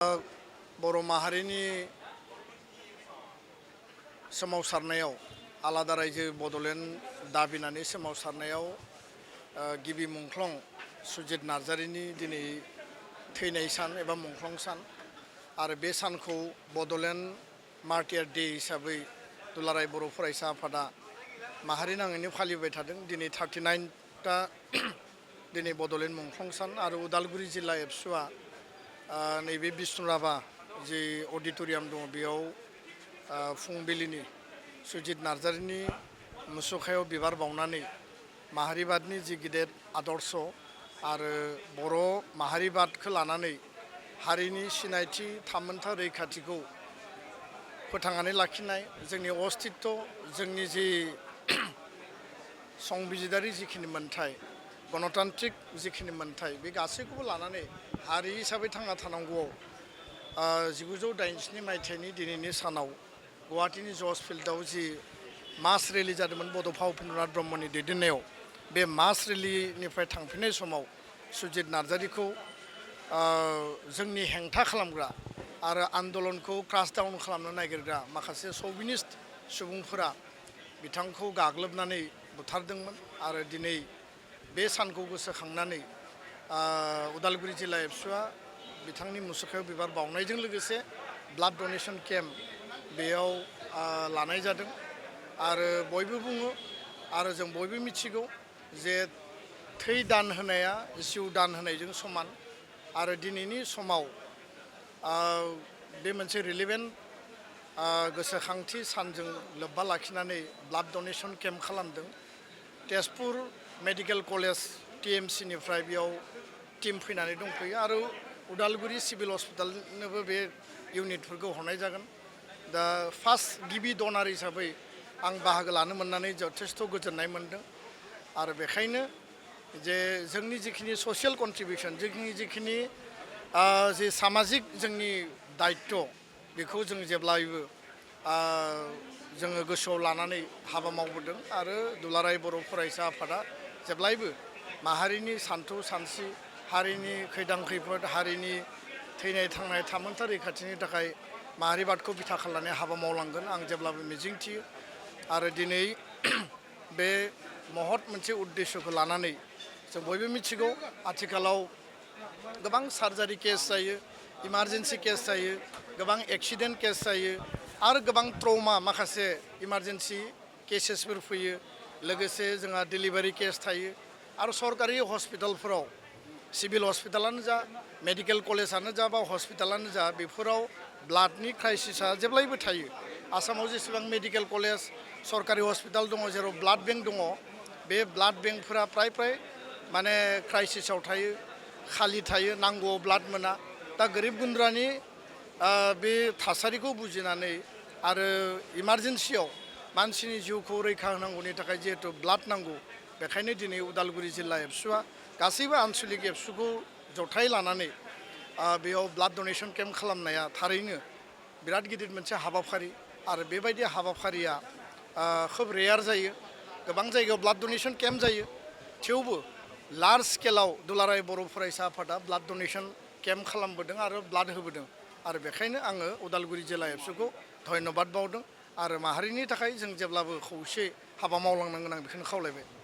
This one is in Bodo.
बर' माहारिनि सोमावसारनायाव आलादा रायजो बड'लेण्ड दाबिनानै सोमावसारनायाव गिबि मुंख्लं सुजित नार्जारिनि दिनै थैनाय सान एबा मुंख्लं सान आरो बे सानखौ बड'लेण्ड मार्टियार डे हिसाबै दुलाराय बर' फरायसा आफादा माहारि नाङैनो फालिबाय थादों। दिनै 39टा दिनै बड'लेण्ड मुंख्लं सान आरो उदालगुरि जिल्ला एबसुआ नैबे बिष्णुराभा जि अडिट'रियाम दङ बेयाव फुंबिलिनि सुजित नार्जारिनि मुसुखायाव बिबार बावनानै माहारिबादनि जि गिदिर आदर्श आरो बर' माहारिबादखौ लानानै हारिनि सिनायथि थामोन्था रैखाथिखौ फोथांनानै लाखिनाय जोंनि अस्तित्व जोंनि जि संबिजिदारि जिखिनि मोन्थाय गणतान्त्रिक जिखिनि मोन्थाय बे गासैखौबो लानानै हारि हिसाबै थांना थानांगौआव 1987 मायथाइनि दिनैनि सानाव गुवाहाटीनि जज फिल्डआव जि मास रेलि जादोंमोन बड'फा उपेन्द्रनाथ ब्रह्मनि दैदेननायाव बे मास रेलिनिफ्राय थांफिननाय समाव सुजित नार्जारिखौ जोंनि हेंथा खालामग्रा आरो आन्दलनखौ क्रास डाउन खालामनो नागिरग्रा माखासे सभिनिस्ट सुबुंफोरा बिथांखौ गाग्लोबनानै बुथारदोंमोन आरो दिनै बे सानखौ गोसोखांनानै उदालगुरि जिल्ला एबसुआ बिथांनि मुसुखायाव बिबार बावनायजों लोगोसे ब्लाड डनेशन केम्प बेयाव लानाय जादों आरो बयबो बुङो आरो जों बयबो मिथिगौ जे थै दान होनाया जिउ दान होनायजों समान आरो दिनैनि समाव बे मोनसे रिलेभेन्ट गोसोखांथि सानजों लोब्बा लाखिनानै ब्लाड डनेशन केम्प खालामदों। तेजपुर मेडिकेल कलेज TMCनिफ्राय बेयाव टीम फैनानै दंफैयो आरो उदालगुरि सिभिल हस्पिटालनोबो बे इउनिटफोरखौ हरनाय जागोन। दा फार्स्ट गिबि डनार हिसाबै आं बाहागो लानो मोननानै जथेस्थ' गोजोननाय मोन्दों आरो बेखायनो जे जोंनि जिखिनि ससियेल कन्ट्रिबिउसन जोंनि जिखिनि जे सामाजिक जोंनि दायित्व बेखौ जों जेब्लायबो जोङो गोसोआव लानानै हाबा मावबोदों आरो दुलाराय बर' फरायसा आफादा जेब्लायबो माहारिनि सानथौ सानस्रि हारिनि खैदां खैफोद हारिनि थैनाय थांनाय थामोन्था रैखाथिनि थाखाय माहारिबादखौ बिथा खालामनानै हाबा मावलांगोन आं जेब्लाबो मिजिंथियो आरो दिनै बे महत मोनसे उद्देश्यखौ लानानै जों बयबो मिथिगौ आथिखालाव गोबां सार्जारि केस जायो इमारजेन्सि केस जायो गोबां एक्सिडेन्ट केस जायो आरो गोबां ट्रमा माखासे इमारजेन्सि केसेसफोर फैयो लोगोसे जोंहा डिलिभारि केस थायो आरो सरकारि हस्पिटालफोराव सिभिल हस्पिटालानो जा मेडिकेल कलेजानो जा बा हस्पिटालानो जा बेफोराव ब्लाडनि क्राइसिसआ जेब्लायबो थायो। आसामाव जेसेबां मेडिकेल कलेज सरकारि हस्पिटाल दङ जेराव ब्लाड बेंक दङ बे ब्लाड बेंकफोरा फ्राय माने क्राइसिसआव थायो खालि थायो नांगौआव ब्लाड मोना। दा गोरिब गुन्द्रानि बे थासारिखौ बुजिनानै आरो इमारजेन्सियाव मानसिनि जिउखौ रैखा होनांगौनि थाखाय जिहेतु ब्लाड नांगौ बेखायनो दिनै उदालगुरि जिल्ला एबसुआ गासैबो आन्सलिक एबसुखौ जथाय लानानै बेयाव ब्लाड डनेशन केम्प खालामनाया थारैनो बिराद गिदिर मोनसे हाबाफारि आरो बेबायदि हाबाफारिया खोब रेयार जायो। गोबां जायगायाव ब्लाड डनेशन केम्प जायो थेवबो लार्ज स्केलाव दुलाराय बर' फरायसा आफादा ब्लाड डनेशन केम्प खालामबोदों आरो ब्लाड होबोदों आरो बेखायनो आङो उदालगुरि जिल्ला एबसुखौ धन्यबाद बावदों आरो माहारिनि थाखाय जों जेब्लाबो खौसे हाबा मावलांनांगोन आं बेखौनो खावलायबाय।